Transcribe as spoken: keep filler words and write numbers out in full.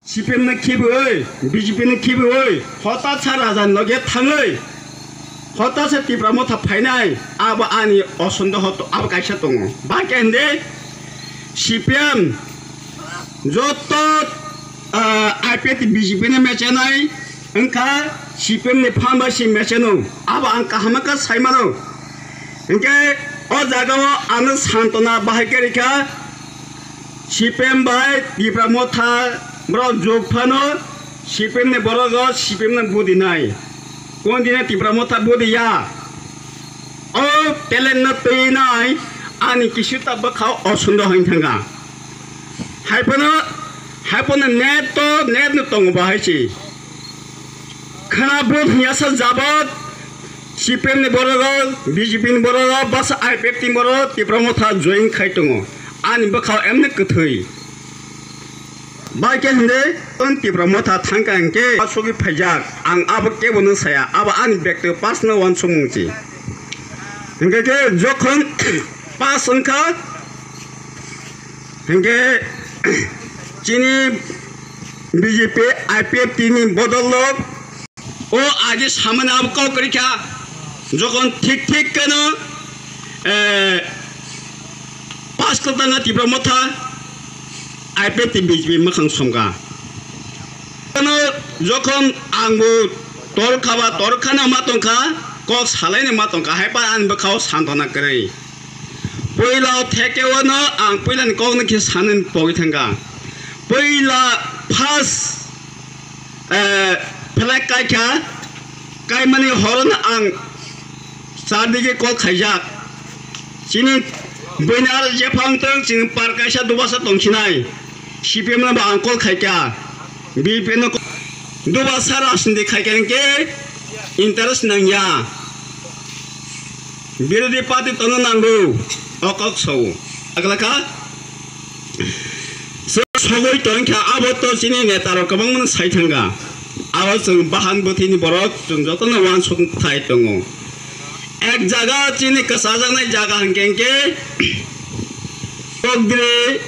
C P M no khibiwi, B J P no khibiwi, hotasa raja ni loge thangwi, hotasa Tipra Motha phainai, abo ani osondoho to-, abo kaisa tongo. Ba khe hwndi C P M joto, ah, I P F T B J P no mechenai wngkha, C P M ni phan bai se mecheno, abo ang kaham khe sai mano. Hinkhe o jaga o ano santona bahai khe rikha. C P M bai Tipra Motha borok jug phano C P M ni borok o C P M no budi nai. Kon dine Tipra Motha budi ya. O talent no twi nai ani kisu ta bwkha o sundo hwn thanga. Hai phano, hai phano net to net no tongo bahai se. Khana bud hiya sa jabat C P M ni borok, B J P ni borok, basa I P F T ni borok, Tipra Motha join khai tongo. Ani bwkha emni kwthwi. Bai khe hwndi, on Tipra Motha thangka hinkhe, asugwi phaijak. Ang abo kebo no saya, abo ani bekti personal wansukmung si. Hinkhe khe jokhon pass wngkha, hinkhe chini B J P I P F T ni bodol rok o age samani abo kok kwrwi kha, jokhon thik thik khe no, eh, pass kwtal na Tipra Motha I P F T B J P mwkhang somkha. Ano jokhon ang bo tor kha ba tor khana ma tong kha, kok salai ni ma tong kha, hai pa ang bwkha o santona kwrwi. Puila o theke o no ang puila ni kok no khe sanani pogwi thangkha. Puila first, eh, flag kai kha, kai mani horo no ang char dige call khaijak. Chini buinar jephang tong chini par kaisa dubasa tong sinai. C P M no ba ang call khaikha. B P no dubasa rajniti khaikha hinkhe interest nangya. Birodhi party tono nango, o kok sao. Aglaka, so sogoi tongkha, abo to chini neta rok kwbangma sai thangkha. Abo chwng bahan bwthwini borok, chwng jotono wansuk thai tongo. Ek jaga chini kwchajaknai jaga hinkhe hinkhe, Kokdri,